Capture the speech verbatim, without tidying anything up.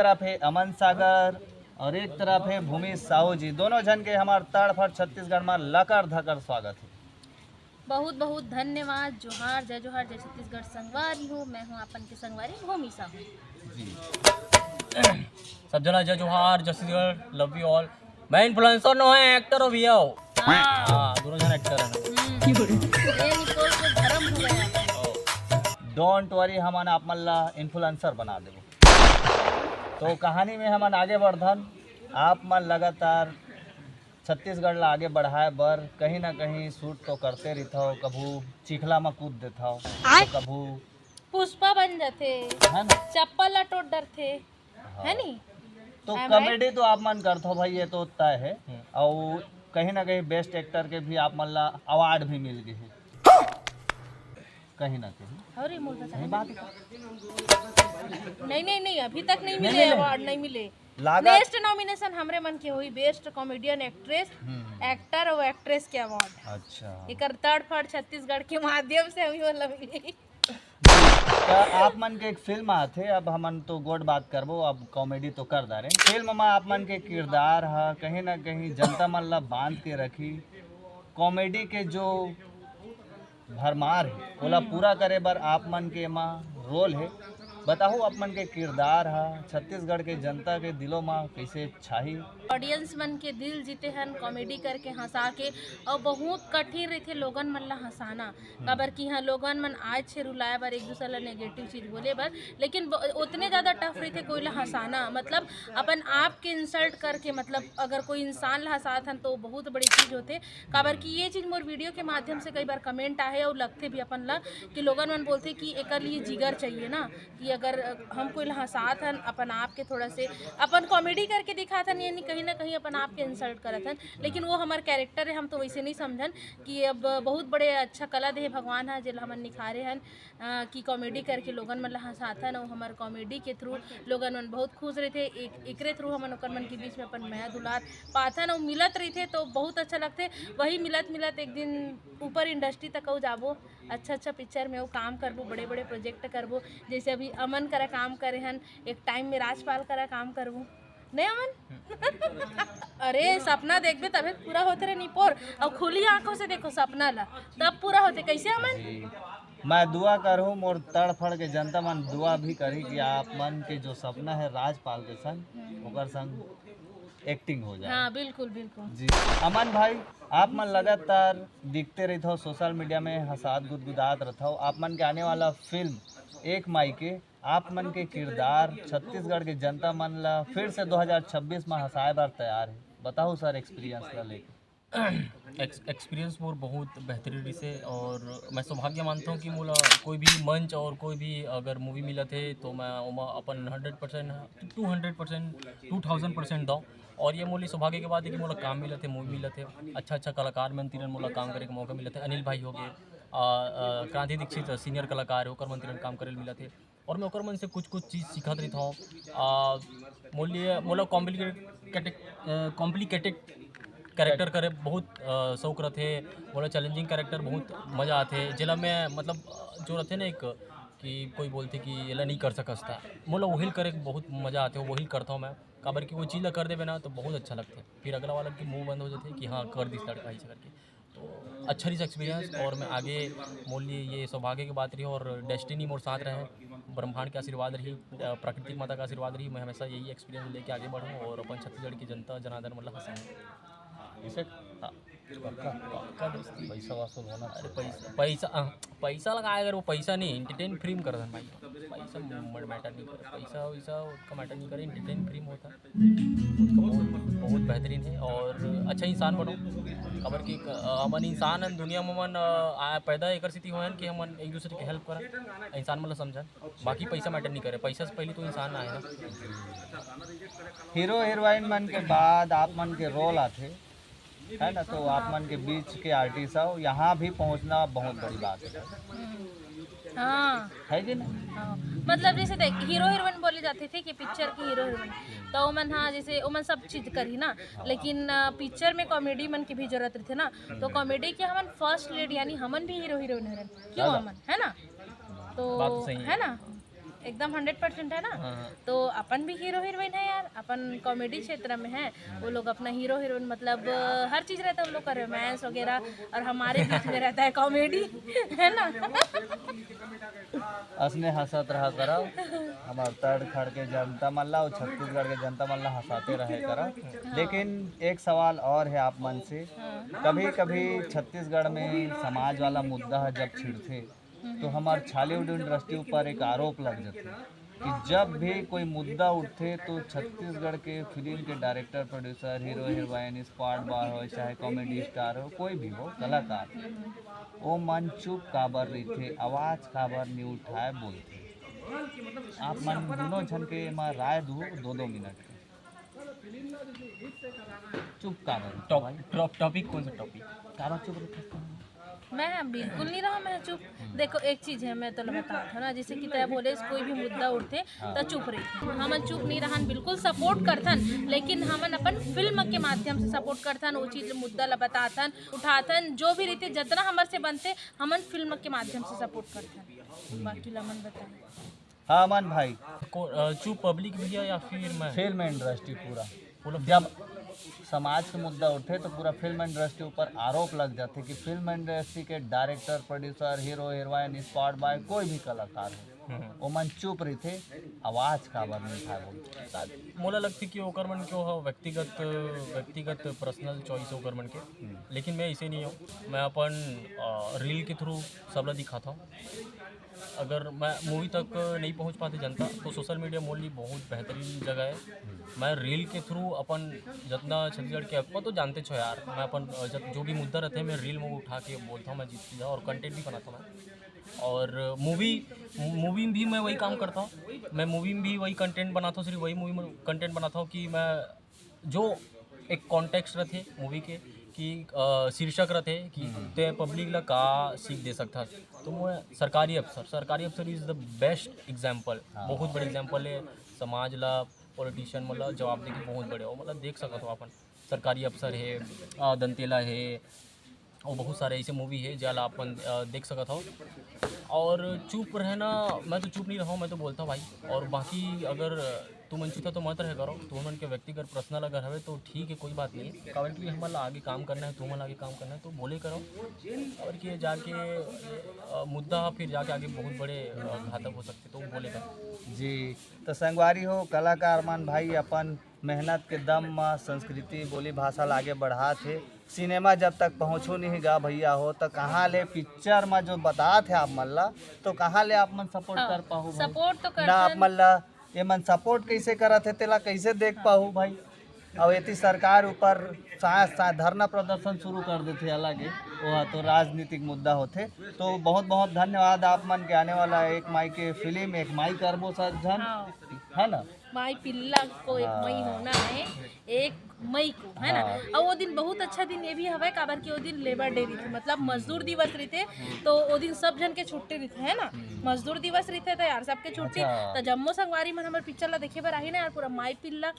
तरफ है अमन सागर और एक तरफ है भूमि साहू जी। दोनों झन के हमार तड़फड़ छत्तीसगढ़ में लकर धकर स्वागत है। बहुत बहुत धन्यवाद। जोहार, जय जोहार, जय छत्तीसगढ़ संगवारी हो। मैं हूँ अपन के संगवारी भूमि साहू। जी। सब जना जय जोहार, जय छत्तीसगढ़, लव यू ऑल। मैं इन्फ्लुएंसर नो है, एक्टर हो भैया हो। हाँ, दोनों जन एक्टर हैं। हम्म, ये निकोल को धर्म हो गया। डोंट वरी, हमन आप मन ला इन्फ्लुएंसर बना देबो। तो कहानी में हमन आगे बढ़थन। आप मन लगातार छत्तीसगढ़ ला आगे बढ़ाए बर कहीं ना कहीं शूट तो करते रहिथव, कभू चिखला में कूद देथव, तो कभू पुष्पा बन जाथे, है ना। चप्पल ला टोट डरथे, है नी? तो I'm कॉमेडी तो आप मन करथव भाई, ये तो तय है। और कहीं ना कहीं बेस्ट एक्टर के भी आप मन ला अवार्ड भी मिल गए है कहीं ना कहीं। अरे मोर बता। सही बात है। नहीं नहीं नहीं, अभी तक नहीं नहीं, मिले नहीं, नहीं। अवार्ड, नहीं मिले। लागत नेक्स्ट नॉमिनेशन हमरे मन के हुई, बेस्ट कॉमेडियन, एक्ट्रेस, हम्म, एक्टर और एक्ट्रेस के अवार्ड। अच्छा। एकर तड़फड़ छत्तीसगढ़ के माध्यम से हमी वाला मिली। तो आप मन के एक फिल्म आथे, अब हमन तो गोठ बात करबो, अब कॉमेडी तो कर डारे। फिल्म में आप मन के किरदार ह कहीं ना कहीं जनता मन ला बांध के रखी। कॉमेडी के जो भरमार है ओला पूरा करे बर आप मन के एमा रोल है। बताहू, आप मन के किरदार ह छत्तीसगढ़ के जनता के दिलों में कैसे छाही? ऑडियंस मन के दिल जीते हन कॉमेडी करके, हंसा के। और बहुत कठिन रहिथे लोगन मन ला हंसाना, काबर कि हाँ, लोगन मन आज छे रुलाए बर, एक दूसर ला नेगेटिव चीज बोले बर, लेकिन ब- उतने ज्यादा टफ रहिथे कोई ला हंसाना, मतलब अपन आप के इंसल्ट करके, मतलब अगर कोई इंसान ला हंसात हन तो बहुत बड़ी चीज होथे। काबर कि ये चीज मोर वीडियो के माध्यम से कई बार कमेंट आहे और लगथे भी अपन ला, कि लोगन मन बोलथे कि एकर लिए जिगर चाहिए ना, कि अगर हम कोई ला हंसात हन, अपन आप के थोड़ा से अपन कॉमेडी करके दिखात हन, यानी कहीं ना कहीं अपन आप के इंसल्ट करत हन, लेकिन वो हमार कैरेक्टर है, हम तो वैसे नहीं समझन। कि अब बहुत बड़े अच्छा कला दे भगवान ह, जेला हमन निखारे हन, अ, कि कॉमेडी करके लोगन मन ला हंसाथन, और हमार कॉमेडी के थ्रू लोगन मन बहुत खुश रहिथे। एक एकरे थ्रू हमन ओकर मन के बीच में अपन मया दुलार पाथन और मिलत रहिथे, तो बहुत अच्छा लगथे। वही मिलत मिलत एक दिन ऊपर इंडस्ट्री तक अउ जाबो, अच्छा अच्छा पिक्चर में वो काम करबो, बड़े बड़े प्रोजेक्ट करबो। जैसे अभी अमन करा काम करे हन, एक टाइम में राजपाल करा काम करबो, नहीं अमन? अरे, सपना देखबे तबे पूरा होते रे निपोर। और खुली आंखों से देखो सपना ला, तब पूरा होते। कैसे अमन? जी, मैं दुआ करूँ, मोर तड़फड़ के जनता मन दुआ भी करी कि आप मन के जो सपना है राजपाल के संग, ओकर संग एक्टिंग हो जाए। हाँ, बिल्कुल बिल्कुल। जी, अमन भाई, आप मन लगातार दिखते रहिथव सोशल मीडिया में, हंसात गुदगुदात रहथव। आप मन के आने वाला फिल्म एक मई के आप मन के किरदार छत्तीसगढ़ के जनता मन ला फिर से दो हज़ार छब्बीस में हंसाए बर तैयार है। बताओ सर, एक्सपीरियंस ला लेके। एक्स एक्सपीरियंस मोर बहुत बेहतरीन रहिसे और मैं सौभाग्य मानता हूँ कि मोला कोई भी मंच और कोई भी अगर मूवी मिलत है तो मैं ओमा अपन hundred percent, two hundred percent, two thousand percent दऊँ। और ये मोली सौभाग्य के बात है कि मोला काम मिलत है, मूवी मिलत है, अच्छा अच्छा कलाकार मन तीरन मोला काम करे के मौका मिलत है। अनिल भाई हो गए, आ, आ, क्रांति दीक्षित सीनियर कलाकार है, ओकर मन तीरन काम करे मिलत है और मैं ओकर मन से कुछ कुछ चीज़ सीखत रहित हूँ। आ, मोर लिए मोला कॉम्प्लिकेटेड कॉम्प्लिकेटेड कैरेक्टर करे बहुत आ, शौक रथे। मोला चैलेंजिंग कैरेक्टर बहुत मज़ा आथे, जेला मैं मतलब जो रथे ना एक कि कोई बोलथे कि एला नहीं कर सकस, त मोला वही करे के बहुत मज़ा आथे, वही करता हूँ मैं। काबर कि वो चीज़ ला कर देबे ना तो बहुत अच्छा लगथे, फिर अगला वाला के मुंह बंद हो जाथे कि हाँ, कर दिस लड़का ऐसे करके। तो अच्छा रही एक्सपीरियंस और मैं आगे मोर लिए ये सौभाग्य की बात रही और डेस्टिनी मोर साथ रहे, ब्रह्मांड के आशीर्वाद रही, अ, प्राकृतिक माता का आशीर्वाद रही। मैं हमेशा यही एक्सपीरियंस लेके आगे बढ़ूँ और अपन छत्तीसगढ़ की जनता जनार्दन मतलब हंसाऊँ। इसे हाँ, पक्का पक्का दोस्ती। पैसा वसूल होना अरे चाहिए। पैसा पैसा हाँ, पैसा लगाए, अगर वो पैसा नहीं, एंटरटेन फिल्म कर देना भाई। पैसा मैटर नहीं करे, पैसा वैसा उसका मैटर नहीं करे, एंटरटेन फिल्म होता है, उसका बहुत बहुत बेहतरीन है और अच्छा इंसान बनो। काबर कि अ, हमन इंसान हन, दुनिया में हमन अ, आ- पैदा एकर सेती होए हन कि हमन एक दूसरे के हेल्प करन, इंसान मतलब समझन। बाकी पैसा मैटर नहीं करे, पैसा से पहले तो इंसान आए ना। हीरो हीरोइन मन के बाद आप मन के रोल आथे, है ना, तो आप मन के बीच के आर्टिस्ट हो, यहाँ भी पहुँचना बहुत बड़ी बात है, हाँ। है कि ना? हाँ, मतलब जैसे देख, हीरो हीरोइन बोले जाते थे कि पिक्चर की हीरो हीरोइन, तो ओमन, हाँ, जैसे ओमन सब चीज करही ना, लेकिन अ, पिक्चर में कॉमेडी मन की भी जरूरत रहिथे ना, तो कॉमेडी के हमन फर्स्ट लीड, यानी हमन भी हीरो हीरोइन हरन, क्यों हमन, है ना? तो बात तो सही है। है ना? एकदम हंड्रेड परसेंट है ना। हाँ। तो अपन भी हीरो हीरोइन है यार, अपन कॉमेडी क्षेत्र में है, वो लोग अपना हीरो हीरोइन, मतलब हर चीज रहता है उन लोग का, रोमांस वगैरह, और हमारे बीच में रहता है कॉमेडी, है ना? असने हंसत रहा करा, हमार तड़ खड़ के जनता मन ला और छत्तीसगढ़ के जनता मन ला हंसाते रहे करा। लेकिन एक सवाल और है आप मन से, कभी कभी छत्तीसगढ़ में समाज वाला मुद्दा ह जब छिड़थे तो हमार छॉलीवुड इंडस्ट्री ऊपर एक आरोप लग जाथे कि जब भी कोई मुद्दा उठथे तो छत्तीसगढ़ के फिल्म के director, producer, hero heroine, spot boy हो चाहे कॉमेडी स्टार हो, कोई भी हो कलाकार, वो मन चुप काबर रहिथे, आवाज काबर नहीं उठाए बोलथे। आप मन दोनों झन के एमा राय दू दो दो मिनट के। चुप काबर? टॉप टॉप टॉपिक कौन सा टॉपिक? काबर चुप रहिथे? मैं बिल्कुल नहीं रहा मैं चुप। देखो, एक चीज है, मैं तो बताता हूँ ना, जैसे कि तय बोले, कोई भी मुद्दा उठथे तो चुप रहिथे। हमन चुप नहीं रहन, बिल्कुल सपोर्ट करथन, लेकिन हमन अपन फिल्म के माध्यम से सपोर्ट करथन, वो चीज मुद्दा ला बताथन, उठाथन, जो भी रहिथे, जितना हमर से बनथे, हमन फिल्म के माध्यम से सपोर्ट करथन। बाकी ला मन बताए। हाँ अमन भाई, को अ, चुप पब्लिक भैया या फिर मैं? फिल्म इंडस्ट्री पूरा बोलो। जब समाज के मुद्दा उठे तो पूरा फिल्म इंडस्ट्री ऊपर आरोप लग जाथे कि फिल्म इंडस्ट्री के director, producer, hero heroine, spot boy, कोई भी कलाकार हो, ओमन चुप रहिथे, आवाज काबर नहीं उठाए बोलथे। मोला लगथे कि ओकर मन के ओह व्यक्तिगत व्यक्तिगत पर्सनल चॉइस ओकर मन के। लेकिन मैं ऐसे नहीं हूँ। मैं अपन रील के थ्रू सबला दिखाता हूँ। अगर मैं मूवी तक नहीं पहुँच पाते जनता, तो सोशल मीडिया मोर लिए बहुत बेहतरीन जगह है। मैं रील के थ्रू अपन जितना छत्तीसगढ़ के, अपन तो जानते छो यार, मैं अपन अ, जब जो भी मुद्दा रहते हैं, मैं रील में उठा के बोलता हूँ, मैं जिस चीज़ और कंटेंट भी बनाता हूँ मैं। और मूवी मूवी में भी मैं वही काम करता हूँ। मैं मूवी में भी वही कंटेंट बनाता हूँ, सिर्फ वही मूवी में कंटेंट बनाता हूँ कि मैं जो एक कॉन्टेक्स्ट रहते मूवी के, कि अ, शीर्षक रहते कि ते पब्लिक ला का सीख दे सकता। तो मैं सरकारी अफसर, सरकारी अफसर इज द बेस्ट एग्जाम्पल। बहुत बड़े एग्जाम्पल है समाज ला, पॉलिटिशियन मतलब जवाब दे के बहुत बड़े हो, मतलब देख सकत हो अपन। सरकारी अफसर है, अ, दंतेला है, और बहुत सारे ऐसे मूवी है जेला अपन अ, देख सकत हो। और चुप रहना, मैं तो चुप नहीं रहा हूँ, मैं तो बोलता हूँ भाई। और बाकी अगर तुमन चुप तो मत रह करो, तुमन के व्यक्तिगत पर्सनल अगर हवे तो ठीक है, कोई बात नहीं है। काबर कि हमन ला आगे काम करना है, तुमन ला आगे काम करना है, तो बोले करो। और कि जाके अ, मुद्दा फिर जाके आगे बहुत बड़े अ, घातक हो सकते, तो बोले करो। जी, तो संगवारी हो, कलाकार मन भाई अपन मेहनत के दम म संस्कृति, बोली भाषा ला आगे बढ़ात हे। सिनेमा जब तक पहुँचू नहीं गा भैया हो, तो कहाँ ले पिक्चर म जो बतात हे आप मन ला, तो कहाँ ले आप मन सपोर्ट कर पाहू भाई? सपोर्ट तो ना आप करथन। मन ला ये मन सपोर्ट कैसे करत हे, तेला कैसे देख पाहू भाई? अब एती सरकार ऊपर साथ साथ धरना प्रदर्शन शुरू कर देथे अलग हे, वो तो राजनीतिक मुद्दा होथे। तो बहुत बहुत धन्यवाद आप मन के। आने वाला एक मई के फिल्म एक मई करबो सब झन, हाँ। है ना? माई पिल्ला को एक मई होना है, एक मई को, है ना? हाँ। और वो दिन बहुत अच्छा दिन ये भी हवे, काबर कि वो दिन लेबर डे रहिथे, मतलब मजदूर दिवस रहिथे, तो वो दिन सब झन के छुट्टी रहिथे, है ना? मजदूर दिवस रहिथे तो यार सबके छुट्टी। अच्छा। तो जम्मो संगवारी मन हमर पिक्चर ला देखे बर आही ना यार, पूरा माई पिल्ला।